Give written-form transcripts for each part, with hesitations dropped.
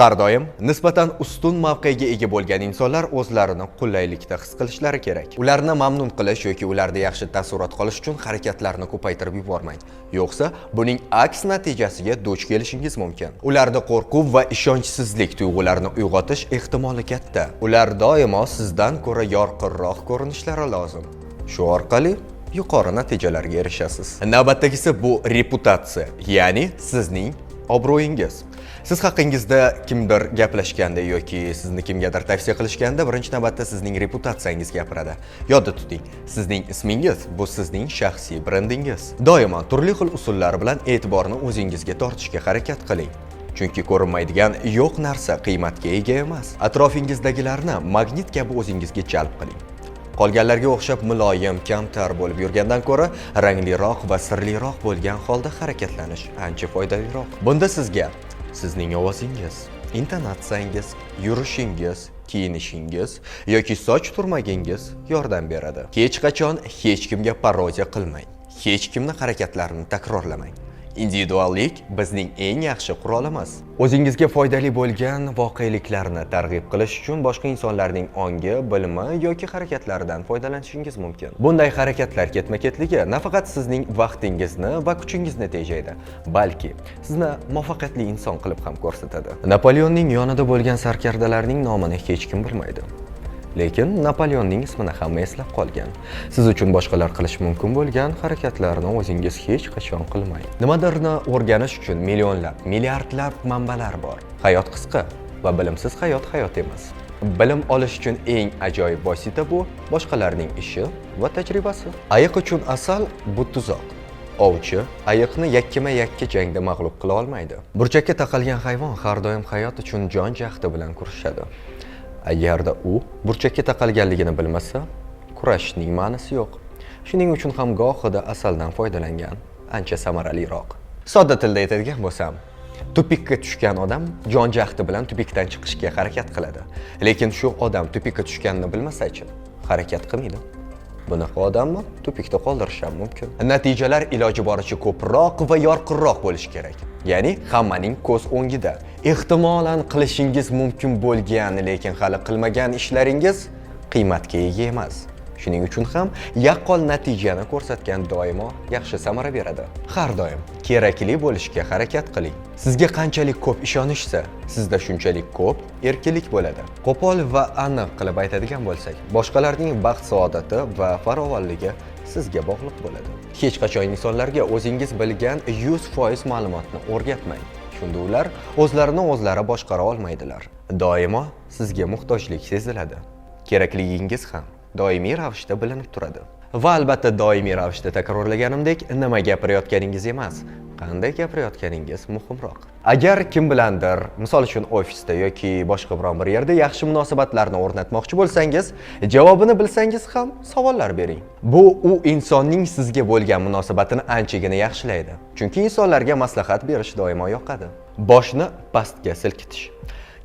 Har doim nisbatan ustun mavqega ega bo'lgan insonlar o'zlarini qulaylikda his qilishlari kerak. Ularni mamnun qilish yoki ularda yaxshi taassurot qolish uchun harakatlarni ko'paytirib yubormang. Yo'qsa, buning aks natijasiga duch kelishingiz mumkin. Ularda qo'rquv va ishonchsizlik tuyg'ularini uyg'otish ehtimoli katta. Ular doimo sizdan ko'ra yorqinroq ko'rinishlari lozim. Shu orqali yuqori natijalarga erishasiz. Navbatdagisi bu reputatsiya, ya'ni sizning obro'yingiz. Siz haqingizda kimdir gaplashganda yoki sizni kimgadir tavsiya qilishganda birinchi navbatda sizning reputatsiyangiz gapiradi. Yodda tuting, sizning ismingiz bu sizning shaxsiy brendingiz. Doimo turli xil usullar bilan e'tiborni o'zingizga tortishga harakat qiling. Chunki ko'rinmaydigan yo'q narsa qiymatga ega emas. Atrofingizdagilarni magnit kabi o'zingizga jalb qiling. Qolganlarga o'xshab muloyim, kamtar bo'lib yurgandan ko'ra rangliroq va sirliroq bo'lgan holda harakatlanish ancha foydaliroq. Bunda sizga sizning ovozingiz, intonatsiyangiz, yurishingiz, kiyinishingiz yoki soch turmagingiz yordam beradi. Hech qachon hech kimga parodiya qilmang. Hech kimni harakatlarini takrorlamang. Individuallik bizning eng yaxshi qurolimiz. O'zingizga foydali bo'lgan voqeliklarni targ'ib qilish uchun boshqa insonlarning ongi, bilimi yoki harakatlaridan foydalanishingiz mumkin. Bunday harakatlar ketma-ketligi nafaqat sizning vaqtingizni va kuchingizni tejaydi, balki sizni muvaffaqiyatli inson qilib ham ko'rsatadi. Napoleonning yonida bo'lgan sarkardalarning nomini hech kim bilmaydi. Lekin Napoleonning ismini hamma eslab qolgan. Siz uchun boshqalar qilishi mumkin bo'lgan harakatlarni o'zingiz hech qachon qilmang. Nimadirni o'rganish uchun millionlab, milliardlab manbalar bor. Hayot qisqa va bilimsiz hayot hayot emas. Bilim olish uchun eng ajoyib vosita bu boshqalarning ishi va tajribasi. Ayiq uchun asal bu tuzoq. Ovchi ayiqni yakkama-yakka jangda mag'lub qila olmaydi. Burchakka taqalgan hayvon har doim hayot uchun jon jahdi bilan kurashadi. Agarda u burchakka taqalganligini bilmasa, kurashishning ma'nosi yo'q. Shuning uchun ham gohida asaldan foydalangan ancha samaraliroq. Sodda tilda aytadigan bo'lsam, тупик ka tushgan odam jon jahdi bilan тупик dan chiqishga harakat qiladi. Lekin shu odam тупик ka tushganini bilmasa-chi, harakat qilmaydi. Bunaqa odamni тупик da qoldirish ham mumkin. Natijalar iloji boricha ko'proq va yorqinroq bo'lishi kerak. Ya'ni hammaning ko'z o'ngida. Ehtimolan qilishingiz mumkin bo'lgan, lekin hali qilmagan ishlaringiz qiymatga ega emas. Shuning uchun ham yaqqol natijani ko'rsatgan doimo yaxshi samara beradi. Har doim kerakli bo'lishga harakat qiling. Sizga qanchalik ko'p ishonishsa, sizda shunchalik ko'p erkinlik bo'ladi. Qo'pol va aniq qilib aytadigan bo'lsak, boshqalarning baxt saodati va farovonligi sizga bog'liq bo'ladi. Hech qachon insonlarga o'zingiz bilgan 100% ma'lumotni o'rgatmang. Shunda ular o'zlarini o'zlari boshqara olmaydilar. Doimo sizga muhtojlik seziladi. Kerakligingiz ham doimiy ravishda bilinib turadi. Va albatta doimiy ravishda takrorlaganimdek, nima gapirayotganingiz emas, qanday gapirayotganingiz muhimroq. Agar kim bilandir, misol uchun ofisda yoki boshqa biron bir yerda yaxshi munosabatlarni o'rnatmoqchi bo'lsangiz, javobini bilsangiz ham savollar bering. Bu u insonning sizga bo'lgan munosabatini anchagina yaxshilaydi. Chunki insonlarga maslahat berish doimo yoqadi. Boshni pastga silkitish.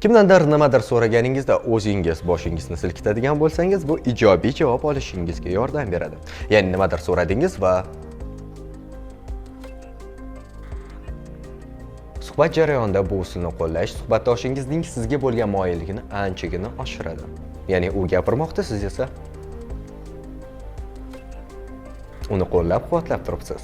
Kimdandir nimadir so'raganingizda o'zingiz boshingizni silkitadigan bo'lsangiz, bu ijobiy javob olishingizga yordam beradi. Ya'ni nimadir so'radingiz va suhbat jarayonida bu usulni qo'llash suhbatdoshingizning sizga bo'lgan moyilligini anchagina oshiradi. Ya'ni u gapirmoqda, siz esa uni qo'llab-quvvatlab turibsiz.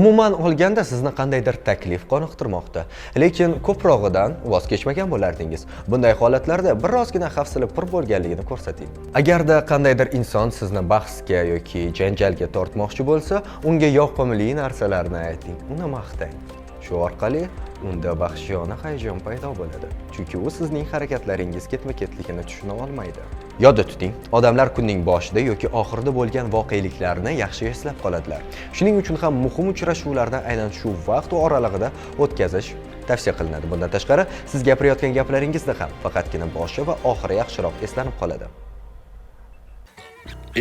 Umuman olganda sizni qandaydir taklif qoniqtirmoqda, lekin ko'prog'idan voz kechmagan bo'lardingiz. Bunday holatlarda birozgina hafsala pir bo'lganligini ko'rsating. Agarda qandaydir inson sizni bahsga yoki janjalga tortmoqchi bo'lsa, unga yoqimli narsalarni ayting, uni maqtang. Shu orqali unda vahshiyona hayajon paydo bo'ladi. Chunki u sizning harakatlaringiz ketma-ketligini tushuna olmaydi. Yodda tuting, odamlar kunning boshida yoki oxirida bo'lgan voqeliklarni yaxshi eslab qoladilar. Shuning uchun ham muhim uchrashuvlarni aynan shu vaqt oralig'ida o'tkazish tavsiya qilinadi. Bundan tashqari, siz gapirayotgan gaplaringizda ham faqatgina boshi va oxiri yaxshiroq eslanib qoladi.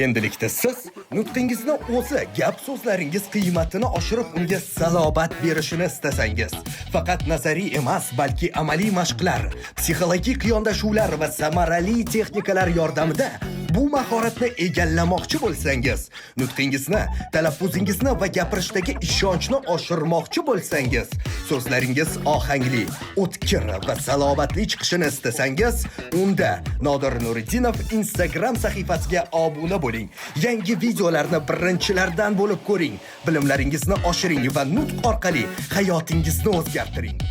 Endilikda siz nutqingizni o'zi gap so'zlaringiz qiymatini oshirib unga salobat berishini istasangiz, faqat nazariy emas, balki amaliy mashqlar, psixologik yondashuvlar va samarali texnikalar yordamida Bu mahoratni egallamoqchi bo'lsangiz, nutqingizni, talaffuzingizni va gapirishdagi ishonchni oshirmoqchi bo'lsangiz, so'zlaringiz ohangli, o'tkir va salobatli chiqishini istasangiz, unda Nodir Nuriddinov Instagram sahifasiga obuna bo'ling. Yangi videolarni birinchilardan bo'lib ko'ring. Bilimlaringizni oshiring va nutq orqali hayotingizni o'zgartiring.